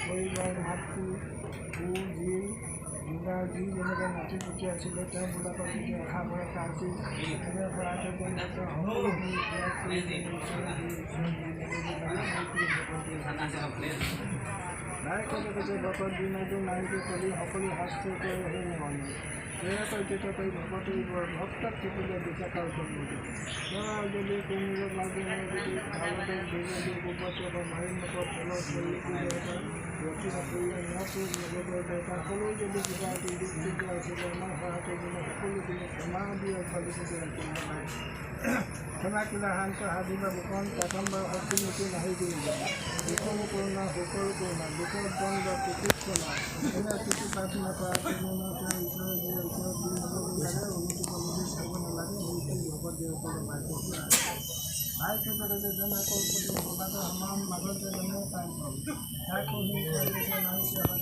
পৰিবাৰ, মাতৃ, পো, জী, যোগা, যি যেনেকৈ নাতি পুতি আছিলে, তেওঁবিলাকৰ যদি আশা ভৰসা আছিল, তেনে শৰাইটো যেন তেওঁ সকলোখিনি ত্যাগ কৰি যেন ঈশ্বৰে যি ঈশ্বৰ যি নগদী লাগে, সেইটোৱে ভকতি। ভাই কতে ভকত বিনয়টো নাহিকে কৰি সকলো শাস্ত্ৰ কৰে সেই মন কৰি ভকত ভক্তক থাকিলে বিচাকাৰ কৰিব। যদি কোনোবা যদি ভালতে যদি গোবৰ মাৰি নকৰে, তলত ৰখি নকৰিলে নকৰি নগদৰ দৰকাৰ হ'লেও, যদি কিবা এটি দুখ চিন্তা আছিলে, আমাৰ সহায়তে যেনে সকলোখিনি ক্ষমা দি ফালি ৰাখিব লাগে। ক্ষমা কিবা শান্ত সাধিবা বুকন প্ৰথমবাৰ শক্তিমতী নাহি কৰিব। দুখৰো কৰোণা, সুখৰো কৰোণা, দুখৰ দ্বন্দ্ব প্ৰতীক্ষণা, এনে কিছু প্ৰাৰ্থনা কৰা তেনে তেওঁ ঈশ্বৰে দিয়ে, ঈশ্বৰক দি নল'ব লাগে, উন্নতি পলতি চাব নালাগে। সেইটো ভকত দেৱসকলে মাইক ভাই ক্ষেত্ৰত যেনে কল্পতি সবাত সমান মাজতে যেনে পাই গ'ল, তাকো নাহিছে।